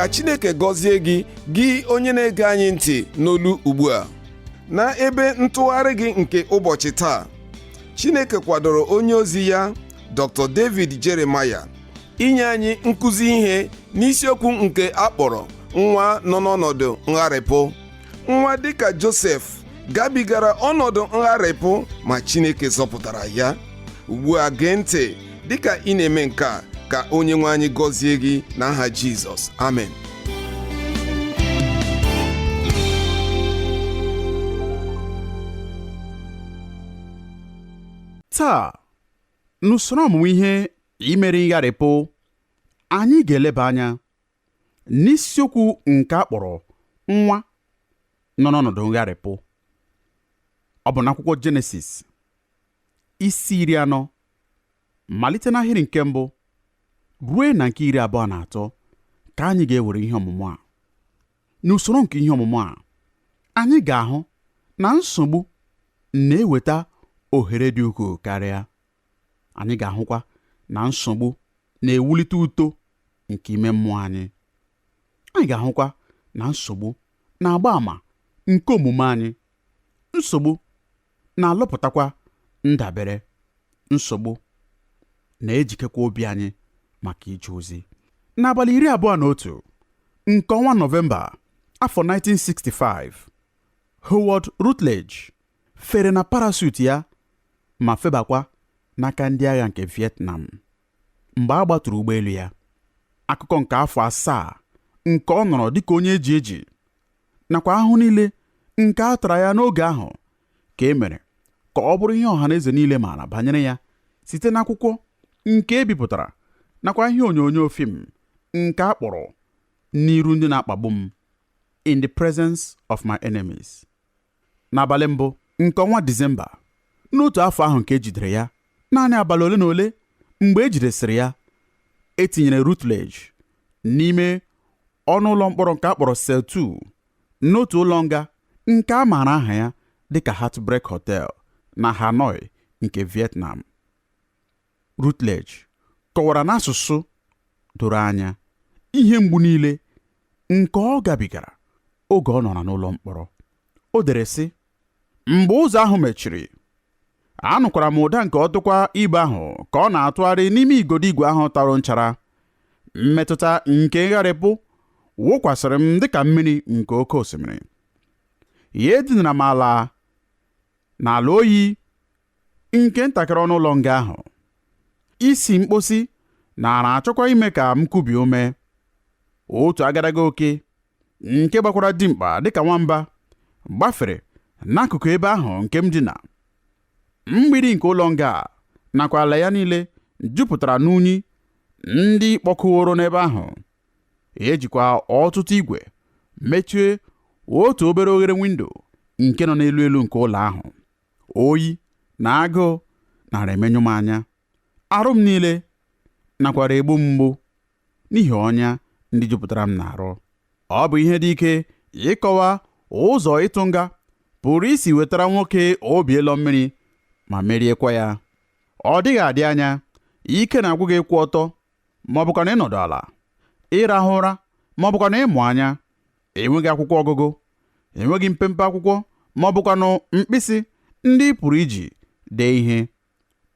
Ka Chineke gọzie gị, gị onye na-ege anyị ntị n'olu ugbu a. Na ebe ntụgharị gị nke ụbọchị taa, Chineke kwadoro onye ozi ya Dr. David Jeremiah inye anyị nkụzi ihe n'isiokwu nke a kpọrọ nwa nọ n'ọnọdụ ngharịpụ. Nwa dịka Josef gabigara ọnọdụ ngharịpụ ma Chineke zọpụtara ya. Ugbu a gee ntị dịka ị na-eme nke a, ka onye nwe anyị gọzie gị n'aha Jizọs. Amen. Taa n'usoro ọmụmụ ihe imeri ngharịpụ, anyị ga-eleba anya n'isiokwu nke a kpọrọ nwa nọ n'ọnọdụ ngharịpụ. Ọ bụ n'akwụkwọ Jenesis isi 40, malite n'ahịrị nke mbụ rue na nke 23 ka anyị ga-ewere ihe ọmụmụ a. N'usoro nke ihe ọmụmụ a, anyị ga-ahụ na nsogbu na-eweta ohere dị ukwuu karịa. Anyị ga-ahụkwa na nsogbu na-ewulite uto nke ime mmụọ anyị. Anyị ga-ahụkwa na nsogbu na-agba àmà nke omume anyị. Nsogbu na-alụpụtakwa ndabere. Nsogbu na-ejikekwa obi anyị maka ije ozi. N'abalị 21 nke ọnwa Nọvemba afọ 1965, Howard Rutledge fere na parachute ya ma febakwa n'aka ndị agha nke Vietnam mgbe a gbaturu ụgbọelu ya. Akụkọ nke afọ 7 nke ọ nọrọ dịka onye eji eji nakwa ahụhụ niile nke a tara ya n'oge ahụ ka e mere ka ọ bụrụ ihe ọha na eze niile maara banyere ya site n'akwụkwọ nke e bipụtara nakwa ihe onyonyo fim nke a kpọrọ N'iru Ndị Na-akpagbu M, In the Presence of My Enemies. N'abalị mbụ nke ọnwa Disemba n'otu afọ ahụ nke e jidere ya, naanị abalị ole na ole mgbe e jidesịrị ya, e tinyere Rutledge n'ime ọnụ ụlọ mkpọrọ nke a kpọrọ Cell 2 n'otu ụlọ nga nke a maara aha ya dịka Heartbreak Hotel na Hanoi nke Vietnam. Rutledge kọwara n'asụsụ doro anya ihe mgbu niile nke ọ gabigara oge ọ nọrọ n'ụlọ mkpọrọ. O dere sị, mgbe ụzọ ahụ mechiri, anụkwara m ụda nke ọtụkwa ibe ahụ ka ọ na-atụgharị n'ime igodo igwe ahụ tara nchara. Mmetụta nke ngharịpụ wụkwasịrị m dịka mmiri nke oke osimiri. Ya edinara m ala n'ala oyi nke ntakịrị ọnụ ụlọ nga ahụ. Isi mkposi nara achọkwa ime ka m kubie ume. Otu agadaga oke nke gbakwara dimkpa dịka nwamba gbafere n'akụkụ ebe ahụ nke m dina. Mgbidi nke ụlọ nga a nakwa ala ya niile jupụtara n'unyi ndị kpọkụworo n'ebe ahụ. Ejikwa ọtụtụ igwe mechie otu obere oghere windo nke nọ n'elu elu nke ụlọ ahụ. Oyi na agụụ nara emenyụ m anya. Arụ m niile nakwara egbu m mgbu n'ihi ọnya ndị jupụtara m n'arụ. Ọ bụ ihe dị ike ịkọwa ụzọ ịtụ nga pụrụ isi wetara nwoke obi ịlọ mmiri ma meriekwa ya. Ọ dịghị adị anya, ike na-agwụ gị ịkwụ ọtọ ma ọ bụkwa na ịnọdụ ala, ịrahụ ụra ma ọ bụkwa na ịmụ anya. Enweghị akwụkwọ ọgụgụ, enweghị mpempe akwụkwọ ma ọ bụkwanụ mkpịsị ndị ị pụrụ iji dee ihe,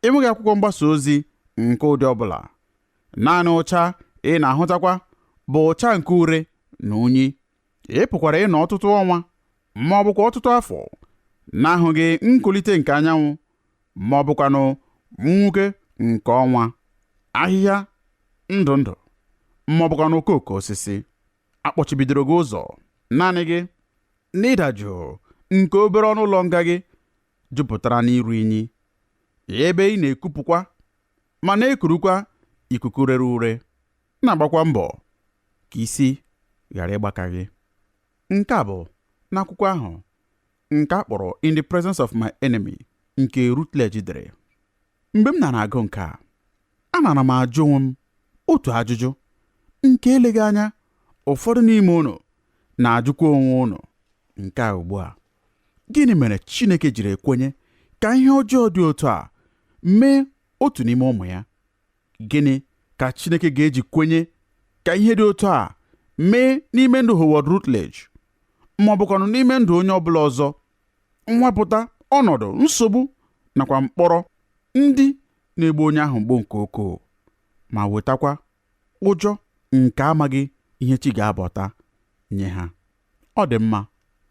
enweghị akwụkwọ mgbasa ozi nke ụdị ọbụla. Naanị ụcha ị na-ahụtakwa bụ ụcha nke ure na unyi. Ị pụkwara ịnọ ọtụtụ ọnwa ma ọ bụkwa ọtụtụ afọ na-ahụghị nkulite nke anyanwụ ma ọ bụkwanụ mwuke nke ọnwa, ahịhịa ndụ ndụ ma ọ bụkwanụ okooko osisi. Akpọchibidoro gị ụzọ naanị gị n'ịda jụụ nke obere ọnụ ụlọ nga gị jupụtara n'iru inyi, ebe ị na-ekupụkwa ma na-ekurukwa ikuku rere ure, na-agbakwa mbọ ka isi ghara ịgbaka gị. Nke a bụ n'akwụkwọ ahụ nke a kpọrọ In the Presence of My Enemy nke Rutledge dere. Mgbe m nara agụ nke a, anara m ajụ onwe m otu ajụjụ nke eleghị anya ụfọdụ n'ime unu na-ajụkwa onwe unu nke a ugbu a. Gịnị mere Chineke jiri ekwenye ka ihe ọjọọ dị otu a mee otu n'ime ụmụ ya? Gịnị ka Chineke ga-eji kwenye ka ihe dị otu a mee n'ime ndụ Howard Rutledge ma ọ bụkwanụ n'ime ndụ onye ọbụla ọzọ, nwapụta ọnọdụ nsogbu nakwa mkpọrọ ndị na-egbu onye ahụ mgbu nke ukwuu ma wetakwa ụjọ nke amaghị ihe chi ga-abọta nye ha. Ọ dị mma,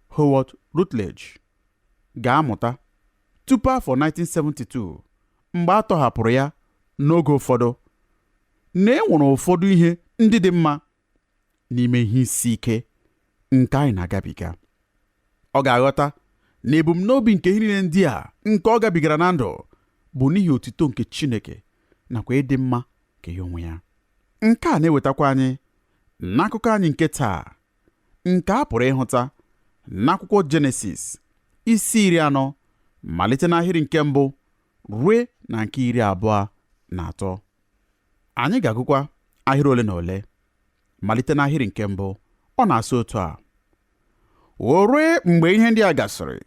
Howard Rutledge ga-amụta tupu afọ 1972 mgbe a tọhapụrụ ya n'oge ụfọdụ na e nwere ụfọdụ ihe ndị dị mma n'ime ihe isi ike nke anyị na-agabiga. Ọ ga-aghọta na ebumnobi nke ihe niile ndị a nke ọ gabigara na ndụ bụ n'ihi otuto nke Chineke nakwa ịdị mma nke ya onwe ya. Nke a na-ewetakwa anyị n'akụkọ anyị nke taa nke a pụrụ ịhụta n'akwụkwọ Jenesis isi 40 malite n'ahịrị nke mbụ rue na nke 23. Anyị ga-agụkwa ahịrị ole na ole malite n'ahịrị nke mbụ. Ọ na-asị otu a: o rue mgbe ihe ndị a gasịrị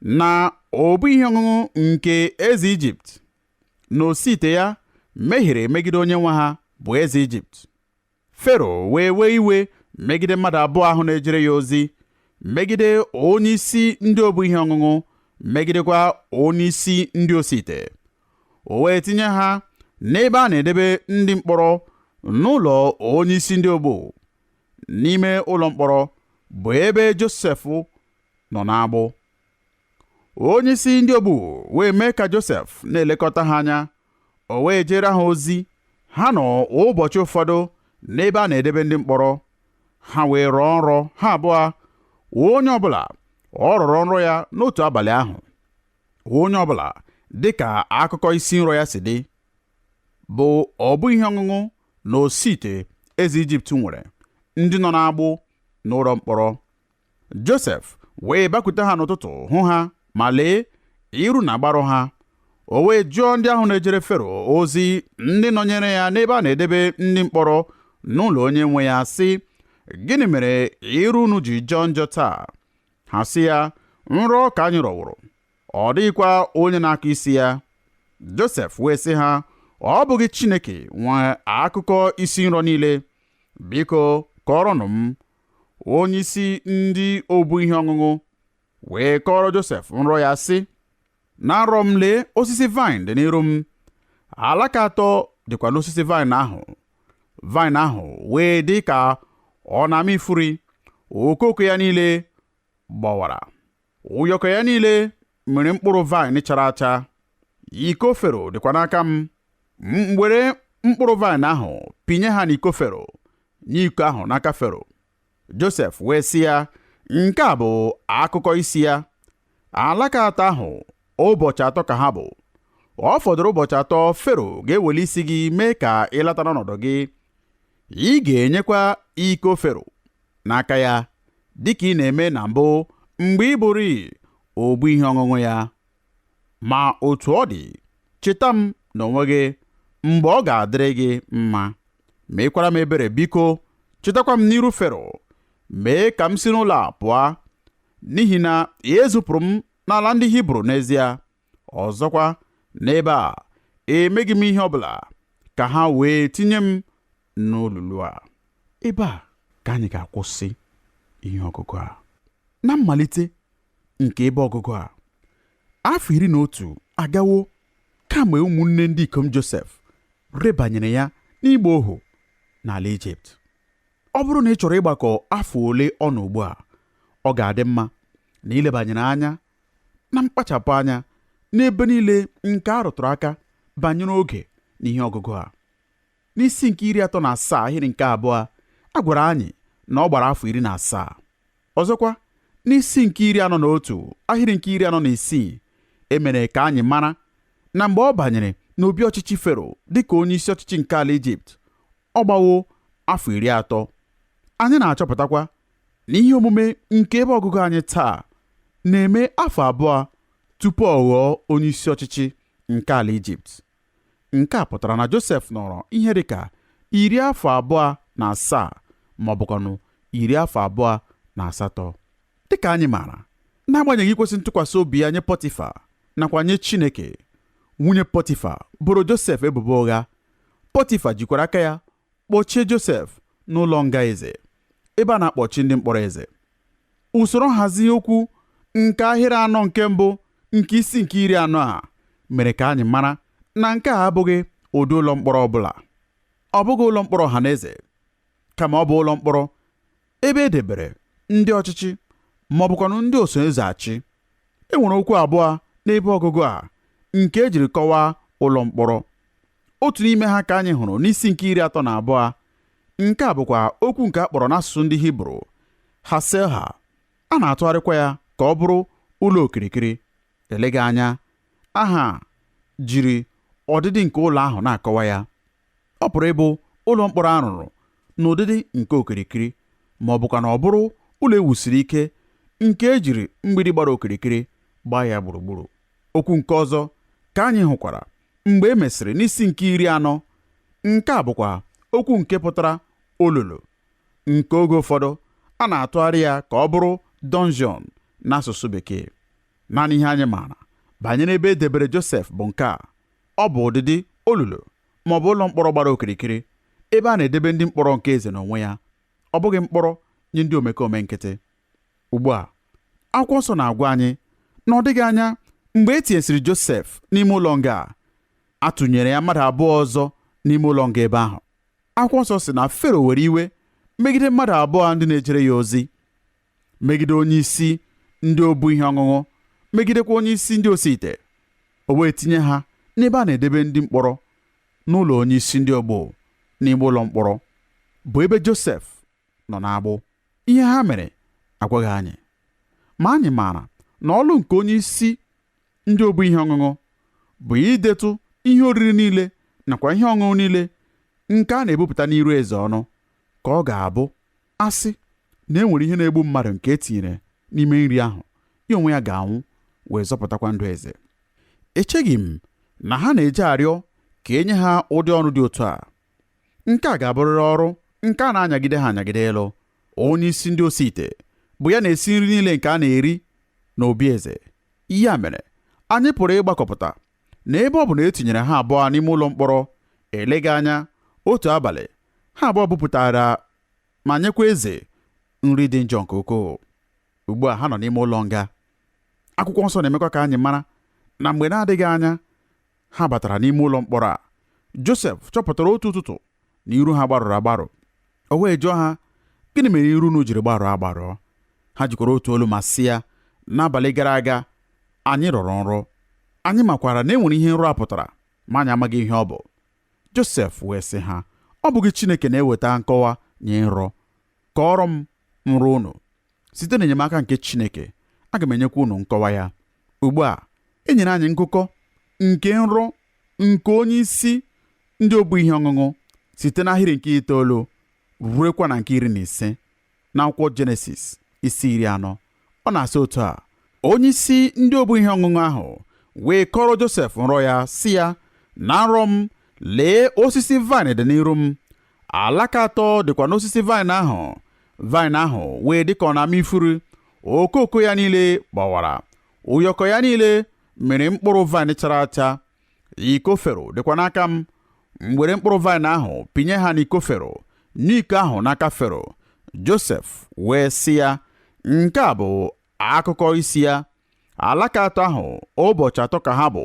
na obu ihe ọṅụṅụ nke eze Ijipt na osi ite ya mehiere megide onye nwe ha bụ eze Ijipt. Fero wee wee iwe megide mmadụ abụọ ahụ na-ejere ya ozi, megide onye isi ndị obu ihe ọṅụṅụ, megidekwa onye isi ndị osi ite. O wee tinye ha n'ebe a na-edebe ndị mkpọrọ n'ụlọ onye isi ndị ogbo, n'ime ụlọ mkpọrọ bụ ebe Josef nọ n'agbụ. Onye isi ndị ogbu wee mee ka Josef na-elekọta ha anya, o wee jere ha ozi. Ha nọ ụbọchị ụfọdụ n'ebe a na-edebe ndị mkpọrọ. Ha wee rọọ nrọ ha abụọ, onye ọbụla ọ rọrọ nrọ ya n'otu abalị ahụ, onye ọbụla dịka akụkọ isi nrọ ya si dị, bụ ọbụ ihe ọṅụṅụ na osi ite eze Ijipt nwere ndị nọ n'agbụ n'ụlọ mkpọrọ. Josef wee bakwute ha n'ụtụtụ hụ ha, ma lee, iru na-agbarụ ha. O wee jụọ ndị ahụ na-ejere Fero ozi, ndị nọnyere ya n'ebe a na-edebe ndị mkpọrọ n'ụlọ onye nwe ya, sị, gịnị mere iru unu ji jọọ njọ taa? Ha sị ya, nrọ ka anyị rọwụrụ, ọ dịghịkwa onye na-akụ isi ya. Josef wee sị ha, ọ bụghị Chineke nwe akụkọ isi nrọ niile? Biko kọrọnụ m. Onye isi ndị obu ihe ọṅụṅụ wee kọrọ Josef nrọ ya sị, na nrọ m lee, osisi vaịn dị n'iru m, alaka atọ dịkwa n'osisi vaịn ahụ. Vaịn ahụ wee dị ka ọ na-ama ifuri, okooko ya niile gbawara, ụyọkọ ya niile mere mkpụrụ vaịn chara acha. Iko Fero dịkwa n'aka m, m were mkpụrụ vaịn ahụ pinye ha n'iko Fero, nye iko ahụ n'aka Fero. Josef wee sị ya, nke a bụ akụkọ isi ya. Alaka atọ ahụ ụbọchị atọ ka ha bụ. Ọ fọdụrụ ụbọchị atọ Fero ga-eweli isi gị mee ka ị lata n'ọnọdụ gị. Ị ga-enyekwa iko Fero n'aka ya dịka ị na-eme na mbụ mgbe ị bụrụ ogbu ihe ọṅụṅụ ya. Ma otu ọ dị, cheta m n'onwe gị mgbe ọ ga-adịrị gị mma, meekwara m ebere, biko chetakwa m n'iru Fero, mee ka m si n'ụlọ a pụọ, n'ihi na ezupụrụ m n'ala ndị Hibru n'ezie. Ọzọkwa, n'ebe a emeghị m ihe ọbụla ka ha wee tinye m n'olulu a. Ebe a ka anyị ga-akwụsị ihe ọgụgụ a. Na mmalite nke ebe ọgụgụ a, afọ 11 agawo kamgbe ụmụnne ndị ikom Josef rebanyere ya n'ịgba ohu n'ala Ijipt. Ọ bụrụ na ị chọrọ ịgbakọ afọ ole ọ nọ ugbu a, ọ ga-adị mma na ilebanyere anya na mkpachapụ anya n'ebe niile nke a rụtụrụ aka banyere oge na ihe ọgụgụ a. N'isi nke 37 ahịrị nke 2, a gwara anyị na ọ gbara afọ 17. Ọzọkwa, n'isi nke 41 ahịrị nke 46, e mere ka anyị mara na mgbe ọ banyere n'obi ọchịchị Fero dịka onye isi ọchịchị nke ala Ijipt, ọ gbawo afọ 30. Anyị na-achọpụtakwa na ihe omume nke ebe ọgụgụ anyị taa na-eme afọ 2 tupu ọ ghọọ onye isi ọchịchị nke ala Ijipt. Nke a pụtara na Josef nọrọ ihe dịka 27 ma ọ bụkwanụ 28. Dịka anyị maara, n'agbanyeghị ikwesị ntụkwasị obi ya nye Pọtifa nakwa nye Chineke, nwunye Pọtifa boro Josef ebubo ụgha. Pọtifa jikwara aka ya kpọchie Josef n'ụlọ nga eze, ebe a na-akpọchi ndị mkpọrọ eze. Usoro nhazi okwu nke ahịrị anọ nke mbụ nke isi nke 40 a mere ka anyị mara na nke a abụghị ụdị ụlọ mkpọrọ ọ bụla. Ọ bụghị ụlọ mkpọrọ ọha na eze, kama ọ bụ ụlọ mkpọrọ ebe e debere ndị ọchịchị ma ọ bụkwanụ ndị oso eze achị. E nwere okwu abụọ n'ebe ọgụgụ a nke e jiri kọwaa ụlọ mkpọrọ. Otu n'ime ha ka anyị hụrụ n'isi nke 32. Nke a bụkwa okwu nke a kpọrọ n'asụsụ ndị Hibru haselha. A na-atụgharịkwa ya ka ọ bụrụ ụlọ okirikiri. Eleghị anya aha jiri ọdịdị nke ụlọ ahụ na-akọwa ya. Ọ pụrụ ịbụ ụlọ mkpọrọ a rụrụ n'ụdịdị nke okirikiri, ma ọ bụkwa na ọ bụrụ ụlọ e wusiri ike nke e jiri mgbidi gbara okirikiri gbaa ya gburugburu. Okwu nke ọzọ ka anyị hụkwara mgbe e mesịrị n'isi nke 40. Nke a bụkwa okwu nke pụtara olulu, nke oge ụfọdụ a na-atụgharị ya ka ọ bụrụ dungeon n'asụsụ bekee. Naanị ihe anyị maara banyere ebe e debere Josef bụ nke a: ọ bụ ụdịdị olulu ma ọ bụ ụlọ mkpọrọ gbara okirikiri ebe a na-edebe ndị mkpọrọ nke eze n'onwe ya, ọ bụghị mkpọrọ nye ndị omekome nkịtị. Ugbu a, akwụkwọ nsọ na-agwa anyị na ọ dịghị anya mgbe e tinyesịrị Josef n'ime ụlọ nga a, a tụnyere ya mmadụ abụọ ọzọ n'ime ụlọ nga ebe ahụ. Akwụkwọ nsọ sị na Fero were iwe megide mmadụ abụọ ndị na-ejere ya ozi, megide onye isi ndị obu ihe ọṅụṅụ, megidekwa onye isi ndị osi ite. O wee tinye ha n'ebe a na-edebe ndị mkpọrọ n'ụlọ onye isi ndị ogbo n'ime ụlọ mkpọrọ, bụ ebe Josef nọ n'agbụ. Ihe ha mere agwaghị anyị, ma anyị maara na ọlụ nke onye isi ndị obu ihe ọṅụṅụ bụ idetụ ihe oriri niile nakwa ihe ọṅụṅụ niile nke a na-ebupụta n'iru eze ọnụ, ka ọ ga-abụ asị na e nwere ihe na-egbu mmadụ nke e tinyere n'ime nri ahụ, ya onwe ya ga-anwụ wee zọpụtakwa ndụ eze. Echeghị m na ha na-eje arịọ ka e nye ha ụdị ọrụ dị otu a. Nke a ga-abụrịrị ọrụ nke a na-anyagide ha anyagide elu. Onye isi ndị osi ite bụ ya na-esi nri niile nke a na-eri n'obi eze. Ya mere anyị pụrụ ịgbakọpụta na ebe ọ bụ na e tinyere ha abụọ n'ime ụlọ mkpọrọ, eleghị anya otu abalị ha abụọ bupụtara ma nyekwa eze nri dị njọ nke ukwuu. Ugbu a ha nọ n'ime ụlọ nga. Akwụkwọ nsọ na-emekwa ka anyị mara na mgbe na-adịghị anya ha batara n'ime ụlọ mkpọrọ a, Josef chọpụtara otu ụtụtụ na iru ha gbarụrụ agbarụ. O wee jụọ ha, gịnị mere iru unu jiri gbarụọ agbarụọ? Ha jikwara otu olu ma sị ya, n'abalị gara aga anyị rọrọ nrọ, anyị makwara na e nwere ihe nrọ a pụtara, ma anyị amaghị ihe ọ bụ. Josef wee sị ha, ọ bụghị Chineke na-eweta nkọwa nye nrọ? Kọọrọ m nrọ unu. Site n'enyemaka nke Chineke, aga m enyekwa unu nkọwa ya. Ugbu a, e nyere anyị ngụkọ nke nrọ nke onye isi ndị obu ihe ọṅụṅụ site n'ahịrị nke 9 ruekwa na nke 15 n'akwụkwọ Jenesis isi 40. Ọ na-asị otu a: onye isi ndị obu ihe ọṅụṅụ ahụ wee kọrọ Josef nrọ ya, sị ya, na nrọ m, lee, osisi vaịn dị n'iru m, alaka atọ dịkwa n'osisi vaịn ahụ. Vaịn ahụ wee dị ka ọ na-ama ifuru, okooko ya niile gbawara, ụyọkọ ya niile mịrị mkpụrụ vaịn chara acha. Iko Fero dịkwa n'aka m, m were mkpụrụ vaịn ahụ pinye ha n'iko Fero, nye iko ahụ n'aka Fero. Josef wee sị ya, nke a bụ akụkọ isi ya. Alaka atọ ahụ ụbọchị atọ ka ha bụ.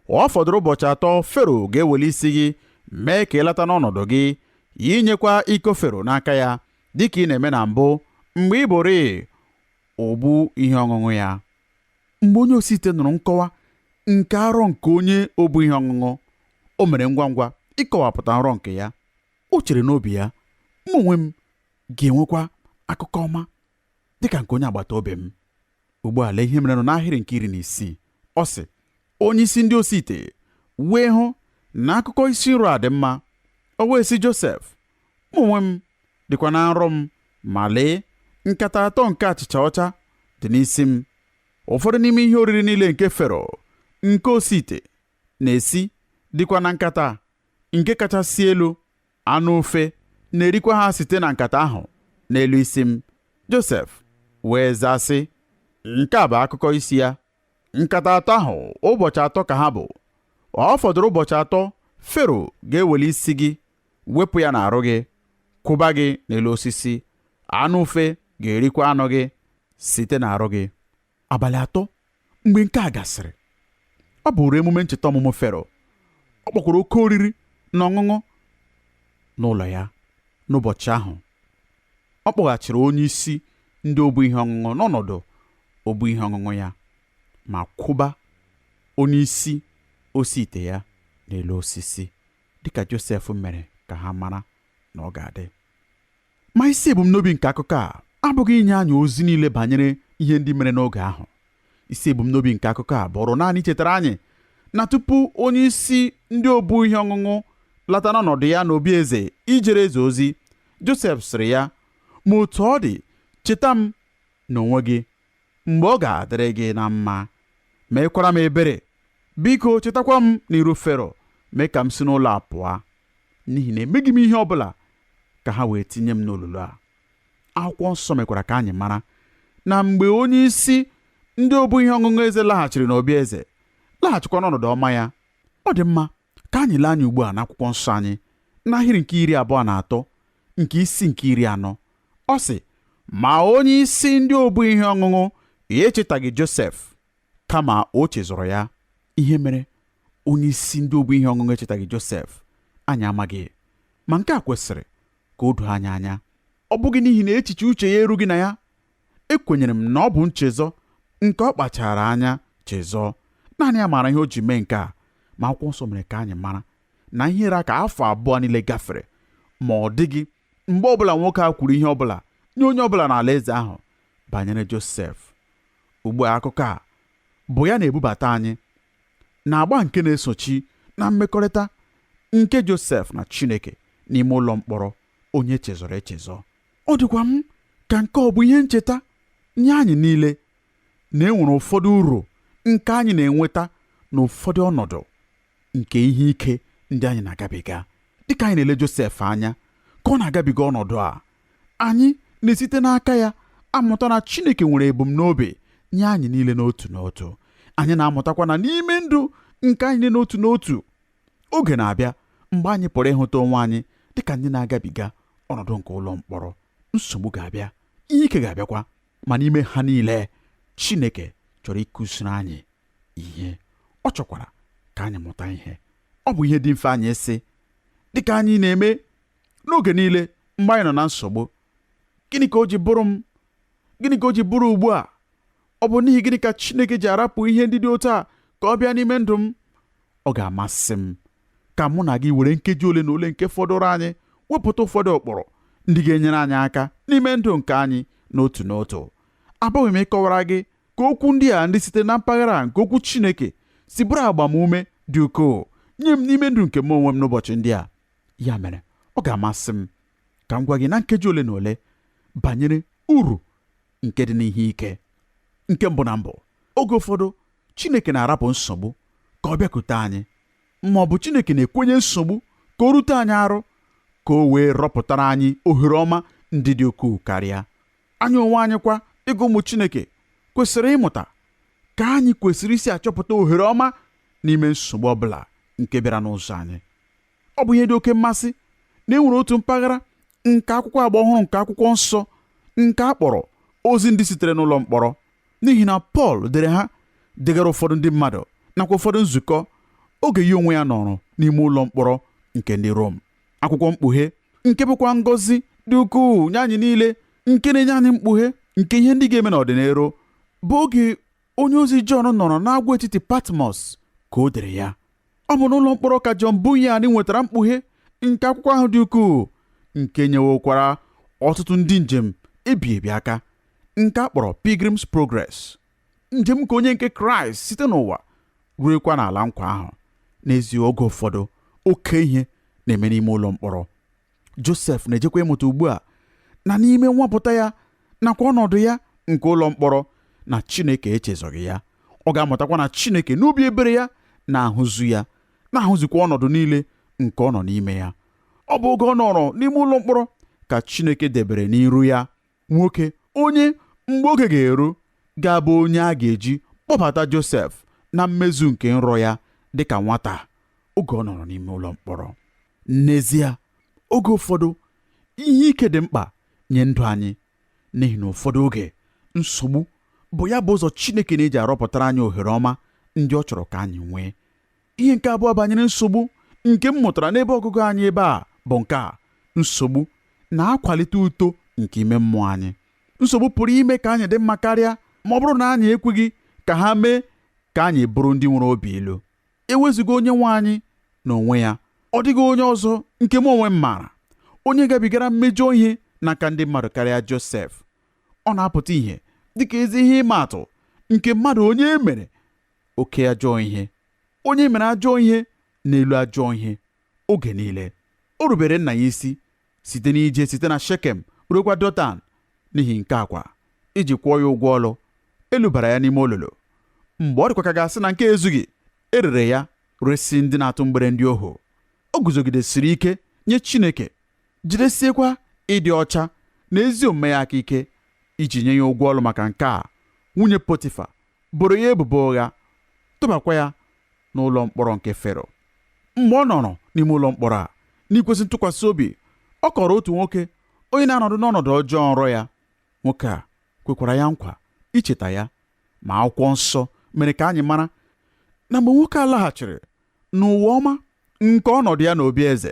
Ọ fọdụrụ ụbọchị atọ Fero ga-eweli isi gị mee ka ị lata n'ọnọdụ gị, inyekwa iko Fero n'aka ya dịka ị na-eme na mbụ mgbe ị bụrịị ogbu ihe ọṅụṅụ ya. Mgbe onye osi ite nụrụ nkọwa nke arọ nke onye obu ihe ọṅụṅụ, o mere ngwa ngwa ịkọwapụta nrọ nke ya. O chere n'obi ya, mụ onwe m ga-enwekwa akụkọ ọma dịka nke onye agbata obi m. Ugbu a lee ihe mere nọ n'ahịrị nke 16. Ọ sị, onye isi ndị osi ite wee hụ na akụkọ isi nrọ a dị mma. O wee sị Josef, mụ onwe m dịkwa na nrọ m, ma lee, nkata atọ nke achịcha ọcha dị n'isi m. Ụfọdụ n'ime ihe oriri niile nke Fero nke osi ite na-esi dịkwa na nkata nke kachasị elu, anụ ufe na-erikwa ha site na nkata ahụ n'elu isi m. Josef wee zaa sị, nke a bụ akụkọ isi ya. Nkata atọ ahụ ụbọchị atọ ka ha bụ. Ọ fọdụrụ ụbọchị atọ Fero ga-eweli isi gị wepụ ya n'arụ gị, Kwụba gị n'elu osisi, anụ ufe ga-erikwa anụ gị site n'arụ gị. Abalị 3 mgbe nke a gasịrị, ọ bụrụ emume ncheta ọmụmụ Fero. Ọ kpọkwara oke oriri na ọṅụṅụ n'ụlọ ya. N'ụbọchị ahụ, ọ kpọghachiri onye isi ndị obu ihe ọṅụṅụ n'ọnọdụ obu ihe ọṅụṅụ ya, ma kwụba onye isi osi ite ya n'elu osisi, dịka Josef mere ka ha mara na ọ ga-adị. Ma isi ebumnobi nke akụkọ a abụghị inye anyị ozi niile banyere ihe ndị mere n'oge ahụ. Isi ebumnobi nke akụkọ a bụrụ naanị ichetara anyị na tupu onye isi ndị obu ihe ọṅụṅụ lata n'ọnọdụ ya n'obi eze ijere eze ozi, Josef sịrị ya, ma otu ọ dị, cheta m n'onwe gị mgbe ọ ga-adịrị gị na mma, meekwara m ebere. Biko chetakwa m n'iru Fero, mee ka m si n'ụlọ a pụọ, n'ihi na emeghị m ihe ọbụla ka ha wee tinye m n'olulu a. Akwụkwọ nsọ mekwara ka anyị mara na mgbe onye isi ndị obu ihe ọṅụṅụ eze laghachiri n'obi eze, laghachikwa n'ọnọdụ ọma ya. Ọ dị mma ka anyị lee anya ugbu a n'akwụkwọ nsọ anyị n'ahịrị nke 23 nke isi nke 40. Ọ sị, ma onye isi ndị obu ihe ọṅụṅụ ya echetaghị Josef, kama o chezọrọ ya. Ihe mere onye isi ndị obu ihe ọṅụṅụ echetaghị Josef anyị amaghị, ma nke a kwesịrị ka o doo anyị anya. Ọ bụghị n'ihi na echiche uche ya erughị na ya. Ekwenyere m na ọ bụ nchezọ nke ọ kpachara anya chezọọ. Naanị ya maara ihe o ji mee nke a, ma akwụkwọ nsọ mere ka anyị mara na ihe ra ka afọ 2 niile gafere, ma ọ dịghị mgbe ọbụla nwoke a kwuru ihe ọbụla nye onye ọbụla n'ala eze ahụ banyere Josef. Ugbu a akụkọ a bụ ya na-ebubata anyị na agba nke na-esochi na mmekọrịta nke Josef na Chineke n'ime ụlọ mkpọrọ onye chezọrọ echezọ. Ọ dịkwa m ka nke ọ bụ ihe ncheta nye anyị niile na e nwere ụfọdụ uru nke anyị na-enweta n'ụfọdụ ọnọdụ nke ihe ike ndị anyị na-agabiga. Dịka anyị na-ele Josef anya ka ọ na-agabiga ọnọdụ a, anyị na-esite n'aka ya amụta na Chineke nwere ebumnobi nye anyị niile n'otu n'otu. Anyị na-amụtakwa na n'ime ndụ nke anyị n'otu n'otu, oge na-abịa mgbe anyị pụrụ ịhụta onwe anyị dịka ndị na-agabiga ọnọdụ nke ụlọ mkpọrọ. Nsogbu ga-abịa, ihe ike ga-abịakwa, ma n'ime ha niile Chineke chọrọ ịkụziri anyị ihe. Ọ chọkwara ka anyị mụta ihe. Ọ bụ ihe dị mfe anyị ịsị, dịka anyị na-eme n'oge niile mgbe anyị nọ na nsogbu, gịnị ka o ji bụrụ m? Gịnị ka o ji bụrụ ugbu a? Ọ bụ n'ihi gịnị ka Chineke ji arapụ ihe ndị dị otu a ka ọ bịa n'ime ndụ m? Ọ ga-amasị m ka mụ na gị were nkeji ole na ole nke fọdụrụ anyị wepụta ụfọdụ ụkpụrụ ndị ga-enyere anyị aka n'ime ndụ nke anyị n'otu n'otu. Abụghị m ịkọwara gị ka okwu ndị a ndị site na mpaghara nke okwu Chineke si bụrụ agbamume dị ukwuu nye m n'ime ndụ nke m onwe m n'ụbọchị ndị a. Ya mere, ọ ga-amasị m ka m gwa gị na nkeji ole na ole banyere uru nke dị n'ihe ike. Nke mbụ na mbụ, oge ụfọdụ Chineke na-arapụ nsogbu ka ọ bịakwute anyị, ma ọ bụ Chineke na-ekwenye nsogbu ka o rute anyị arụ ka o wee rọpụtara anyị ohere ọma ndị dị ukwuu karịa. Anyị onwe anyị kwa, ịgụ ụmụ Chineke, kwesịrị ịmụta ka anyị kwesịrị isi achọpụta ohere ọma n'ime nsogbu ọbụla nke bịara n'ụzọ anyị. Ọ bụ ihe dị oke mmasị na e nwere otu mpaghara nke akwụkwọ agba ọhụrụ nke akwụkwọ nsọ nke a kpọrọ ozi ndị sitere n'ụlọ mkpọrọ, n'ihi na Pọl dere ha degara ụfọdụ ndị mmadụ nakwa ụfọdụ nzukọ oge ya onwe ya nọrọ n'ime ụlọ mkpọrọ nke ndị Rom. Akwụkwọ mkpughe nke bụkwa ngọzi dị ukwuu nye anyị niile, nke na-enye anyị mkpughe nke ihe ndị ga-eme n'ọdịnihu, bụ oge onye ozi Jọn nọrọ n'agwaetiti Patmos ka o dere ya. Ọ bụ n'ụlọ mkpọrọ ka Jọn Bunyan nwetara mkpughe nke akwụkwọ ahụ dị ukwuu, nke nyewokwara ọtụtụ ndị njem ebi ebi aka, nke a kpọrọ Pilgrim's Progress, njem nke onye nke Kraịst site n'ụwa ruekwa n'ala nkwa ahụ. N'ezie, oge ụfọdụ oke ihe na-eme n'ime ụlọ mkpọrọ. Josef na-ejekwa ịmụta ugbu a na n'ime nwapụta ya nakwa ọnọdụ ya nke ụlọ mkpọrọ na Chineke echezọghị ya. Ọ ga-amụtakwa na Chineke n'obi ebere ya na-ahụzu ya, na-ahụzikwa ọnọdụ niile nke ọ nọ n'ime ya. Ọ bụ oge ọ nọrọ n'ime ụlọ mkpọrọ ka Chineke debere n'iru ya nwoke onye mgbe oge ga-eru ga-abụ onye a ga-eji kpọbata Josef na mmezu nke nrọ ya dịka nwata oge ọ nọrọ n'ime ụlọ mkpọrọ. N'ezie, oge ụfọdụ Ihe ike dị mkpa nye ndụ anyị, n'ihi na ụfọdụ oge nsogbu bụ ya bụ ụzọ Chineke na-eji arọpụtara anyị ohere ọma ndị ọ chọrọ ka anyị nwee. Ihe nke abụọ banyere nsogbu nke m mụtara n'ebe ọgụgụ anyị ebe a bụ nke a: nsogbu na-akwalite uto nke ime mmụọ anyị. Nsogbu pụrụ ime ka anyị dị mma karịa ma ọ bụrụ na anyị ekweghị ka ha mee ka anyị bụrụ ndị nwere obi ilu. Ewezuga onye nwe anyị n'onwe ya, ọ dịghị onye ọzọ nke mụ onwe m maara onye gabigara mmejọ ihe n'aka ndị mmadụ karịa Josef. Ọ na-apụta ìhè dịka ezi ihe ịma atụ nke mmadụ onye e mere oke ajọ ihe, onye mere ajọ ihe n'elu ajọ ihe oge niile. O rubere nna ya isi site n'ije site na Shekem ruokwa Dotan. N'ihi nke akwa iji kwụọ ya ụgwọ ọlụ, elubara ya n'ime olulu. Mgbe ọ dịkwa ka ga-asị na nke ezughị, erere ya resi ndị na-atụ mgbere ndị ohu. O guzogidesiri ike nye Chineke, jidesiekwa ịdị ọcha na ezi omume ya aka ike. Iji nye ya ụgwọ ọlụ maka nke a, nwunye Potifa boro ya ebubo ụgha, tụbakwa ya n'ụlọ mkpọrọ nke Fero. Mgbe ọ nọrọ n'ime ụlọ mkpọrọ a, n'ikwesị ntụkwasị obi, ọ kọrọ otu nwoke onye na-anọdụ n'ọnọdụ ọjọọ nrọ ya. Nwoke a kwekwara ya nkwa icheta ya, ma akwụkwọ nsọ mere ka anyị mara na mgbe nwoke a laghachiri n'ụwa ọma nke ọnọdụ ya n'obi eze,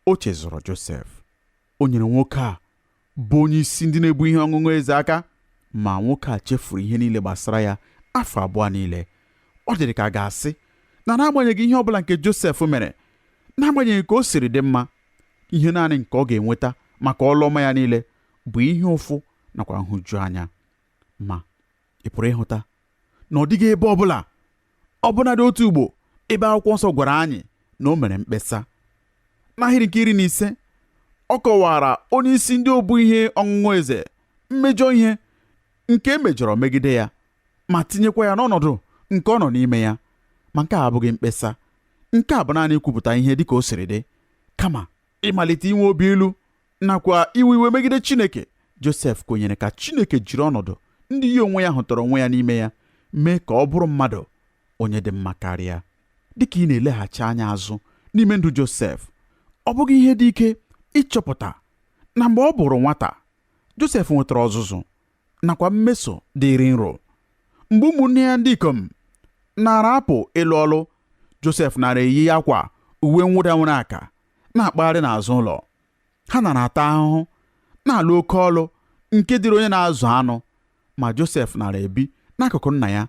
o chezọrọ Josef. O nyere nwoke a bụ onye isi ndị na-ebu ihe ọṅụṅụ eze aka, ma nwoke a chefuru ihe niile gbasara ya afọ abụọ niile. Ọ dịrị ka a ga-asị na n'agbanyeghị ihe ọbụla nke Josef mere, n'agbanyeghị ka o siri dị mma, ihe naanị nke ọ ga-enweta maka ọlụ ọma ya niile bụ ihe ụfụ nakwa nhụjuanya. Ma ị pụrụ ịhụta na ọ dịghị ebe ọbụla, ọbụnadị otu ugbo, ebe akwụkwọ nsọ gwara anyị na o mere mkpesa. N'ahịrị nke 15, ọ kọwara onye isi ndị obu ihe ọṅụṅụ eze mmejọ ihe nke e mejọrọ megide ya, ma tinyekwa ya n'ọnọdụ nke ọ nọ n'ime ya. Ma nke a abụghị mkpesa. Nke a bụ naanị ikwupụta ihe dịka o siri dị. Kama ịmalite inwe obi ilu nakwa iwe iwe megide Chineke, Josef kwenyere ka Chineke jiri ọnọdụ ndị ya onwe ya hụtara onwe ya n'ime ya mee ka ọ bụrụ mmadụ onye dị mma karịa. Dịka ị na-eleghachi anya azụ n'ime ndụ Josef, ọ bụghị ihe dị ike ịchọpụta na mgbe ọ bụrụ nwata, Josef nwetara ọzụzụ nakwa mmeso dịrị nro. Mgbe ụmụnne ya ndị ikom nara apụ ịlụ ọlụ, Josef nara eyi akwa uwe mwụda nwere aka na-akpagharị n'azụ ụlọ. Ha nara ata ahụhụ, na-alụ oke ọlụ nke dịrị onye na-azụ anụ, ma Josef nara ebi n'akụkụ nna ya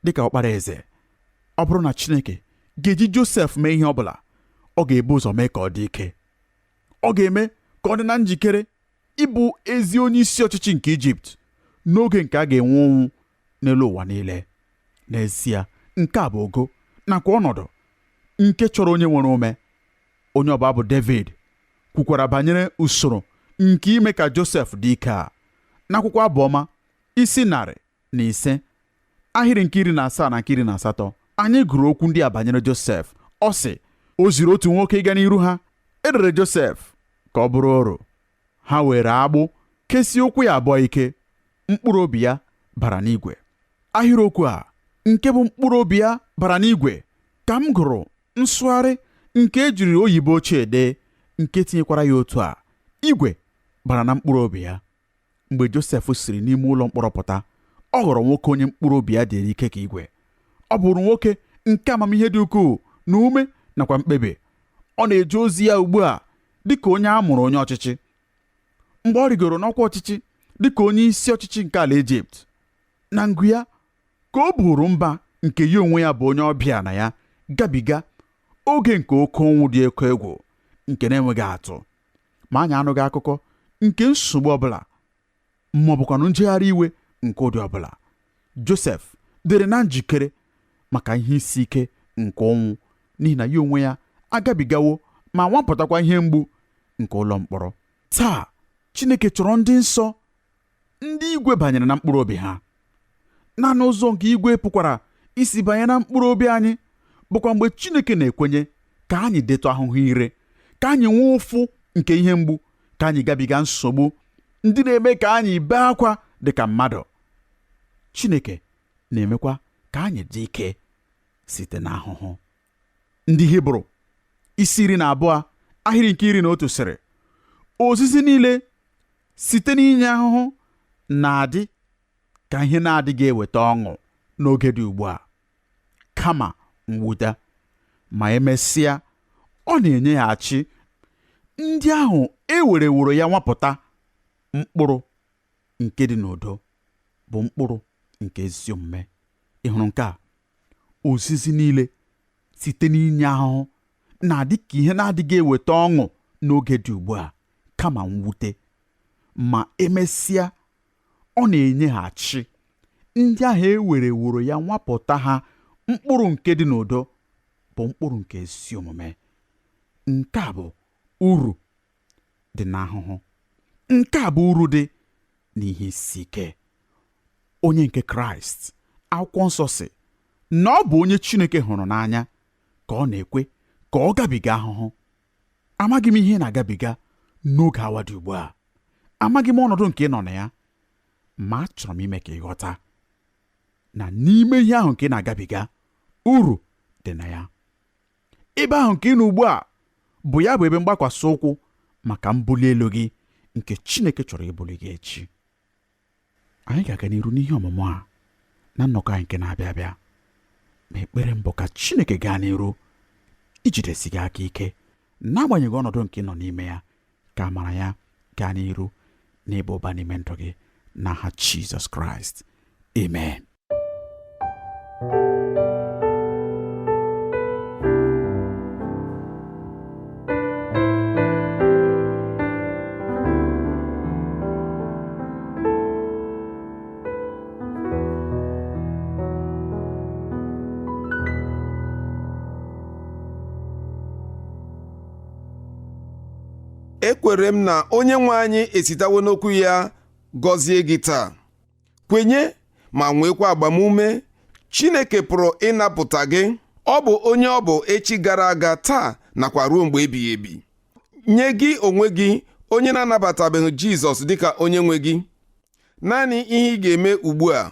dịka ọkpara eze. Ọ bụrụ na Chineke ga-eji Josef mee ihe ọbụla, ọ ga-ebu ụzọ mee ka ọ dị ike. Ọ ga-eme ka ọ dị na njikere ịbụ ezi onye isi ọchịchị nke Ijipt n'oge nke a ga-enwe ụnwụ n'elu ụwa niile. N'ezie, nke a bụ ogo nakwa ọnọdụ nke chọrọ onye nwere ume. Onye ọbụ abụ David kwukwara banyere usoro nke ime ka Josef dị ike a n'akwụkwọ Abụọma isi 105 ahịrị nke 17 na nke 18. Anyị gụrụ okwu ndị a banyere Josef. Ọ sị, o ziri otu nwoke ịga n'iru ha. Erere Josef ka ọ bụrụ oru. Ha were agbụ kesie ụkwụ ya abụọ ike. Mkpụrụ obi ya bara n'igwe. Ahịrịokwu a nke bụ mkpụrụ obi ya bara n'igwe ka m gụrụ nsụgharị nke ejiri oyibo ochie dee, nke tinyekwara ya otu a: igwe bara na mkpụrụ obi ya. Mgbe Josef siri n'ime ụlọ mkpọrọ pụta, ọ ghọrọ nwoke onye mkpụrụ obi ya dịrị ike ka igwe. Ọ bụrụ nwoke nke amamihe dị ukwuu na ume nakwa mkpebi. Ọ na-eje ozi ya ugbu a dịka onye a mụrụ onye ọchịchị. Mgbe ọ rigoro n'ọkwa ọchịchị dịka onye isi ọchịchị nke ala Ijipt, na ngụ ya ka o buru mba nke ya onwe ya bụ onye ọbịa na ya gabiga oge nke oke ụnwụ dị oke egwu nke na-enweghị atụ. Ma anyị anụghị akụkọ nke nsogbu ọbụla ma ọ bụkwanụ njegharị iwe nke ụdị ọbụla. Josef dịrị na njikere maka ihe isi ike nke ụnwụ, n'ihi na ya onwe ya agabigawo ma nwapụtakwa ihe mgbu nke ụlọ mkpọrọ. Taa, Chineke chọrọ ndị nsọ, ndị igwe banyere na mkpụrụ obi ha. Naanị ụzọ nke igwe pụkwara isi banye na mkpụrụ obi anyị bụkwa mgbe Chineke na-ekwenye ka anyị detụ ahụhụ ire, ka anyị nwee ụfụ nke ihe mgbu, ka anyị gabiga nsogbu ndị na-eme ka anyị bee akwa dị ka mmadụ. Chineke na-emekwa ka anyị dị ike site n'ahụhụ. Ndị Hibru isi 12 ahịrị nke 11 sịrị, Ozizi niile site n'inye ahụhụ na-adị ka ihe na-adịghị eweta ọṅụ n'oge dị ugbu a, kama mwute, ma emesịa ọ na-enyeghachi ndị ahụ e wereworo ya nwapụta mkpụrụ nke dị n'udo, bụ mkpụrụ nke ezi omume. Ị hụrụ nke a? Ozizi niile site n'inye ahụhụ na-adị ka ihe na-adịghị eweta ọṅụ n'oge dị ugbu a, kama mwute, ma emesịa ọ na-enyeghachi ndị ahụ e wereworo ya nwapụta ha mkpụrụ nke dị n'udo, bụ mkpụrụ nke ezi omume. Nke a bụ uru dị n'ahụhụ. Nke a bụ uru dị n'ihe isi ike. Onye nke Kraịst, akwụkwọ nsọ sị na ọ bụ onye Chineke hụrụ n'anya ka ọ na-ekwe ka ọ gabiga ahụhụ. Amaghị m ihe ị na-agabiga n'oge awa dị ugbu a. Amaghị m ọnọdụ nke ị nọ na ya, ma achọrọ m ime ka ị ghọta na n'ime ihe ahụ nke ị na-agabiga, uru dị na ya. Ebe ahụ nke ị nọ ugbu a bụ ya bụ ebe mgbakwasị ụkwụ maka mbuli elu gị nke Chineke chọrọ ibuli gị echi. Anyị ga-aga n'iru n'ihe ọmụmụ a na nnọkọ anyị nke na-abịa abịa, ma ekpere m bụ ka Chineke gaa n'iru ijidesi gị aka ike n'agbanyeghị ọnọdụ nke ị nọ n'ime ya, ka amara ya gaa n'iru n'ịba ụba n'ime ndụ gị n'aha Jizọs Kraịst. Amen. Ekwere m na onye nwe anyị esitewo n'okwu ya gọzie gị taa. Kwenye ma nwekwa agbamume. Chineke pụrụ ịnapụta gị. Ọ bụ onye ọ bụ echi gara aga, taa, nakwa ruo mgbe ebighị ebi. Nye gị onwe gị onye na-anabatabeghị Jizọs dịka onye nwe gị, naanị ihe ị ga-eme ugbu a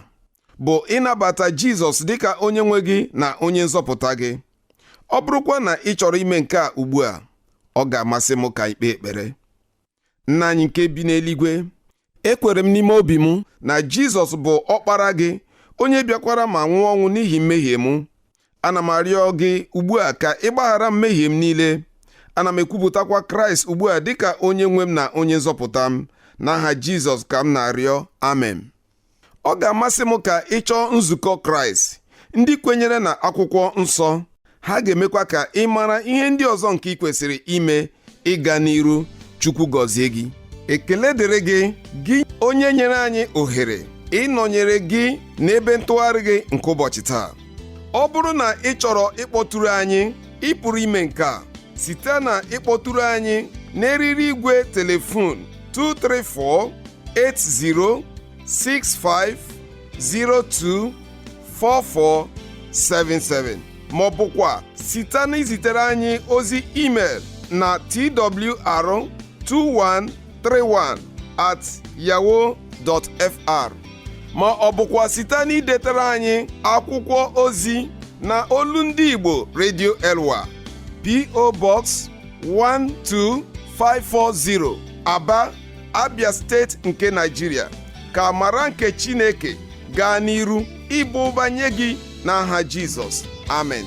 bụ ịnabata Jizọs dịka onye nwe gị na onye nzọpụta gị. Ọ bụrụkwa na ị chọrọ ime nke a ugbu a, ọ ga-amasị m ka ikpe ekpere. Nna anyị nke bi n'eluigwe, ekwere m n'ime obi m na Jizọs bụ ọkpara gị, onye bịakwara ma nwụọ ọnwụ n'ihi mmehie m. Ana m arịọ gị ugbu a ka ị gbaghara mmehie m niile. Ana m ekwupụtakwa Kraịst ugbu a dịka onye nwe m na onye nzọpụta m. N'aha Jizọs ka m na-arịọ, amen. Ọ ga-amasị m ka ị chọọ nzukọ Kraịst ndị kwenyere na akwụkwọ nsọ. Ha ga-emekwa ka ị mara ihe ndị ọzọ nke ị kwesịrị ime ịga n'iru. Chukwu gọzie gị. Ekele dịrị gị, gị onye nyere anyị ohere ịnọnyere gị n'ebe ntụgharị gị nke ụbọchị taa. Ọ bụrụ na ị chọrọ ịkpọtụrụ anyị, ị pụrụ ime nke a site na ịkpọtụrụ anyị n'eriri igwe telefon 234 80 65 02 44 77, ma ọ bụkwa site na izitere anyị ozi email na twr2131 at yahoo dot fr, ma ọ bụkwa site na idetere anyị akwụkwọ ozi na Olu Ndị Igbo Radio Elwa, P.O. Box 12540, Aba, Abia Steeti nke Nigeria. Ka amara nke Chineke gaa n'iru ịba ụba nye gị n'aha Jizọs. Amen.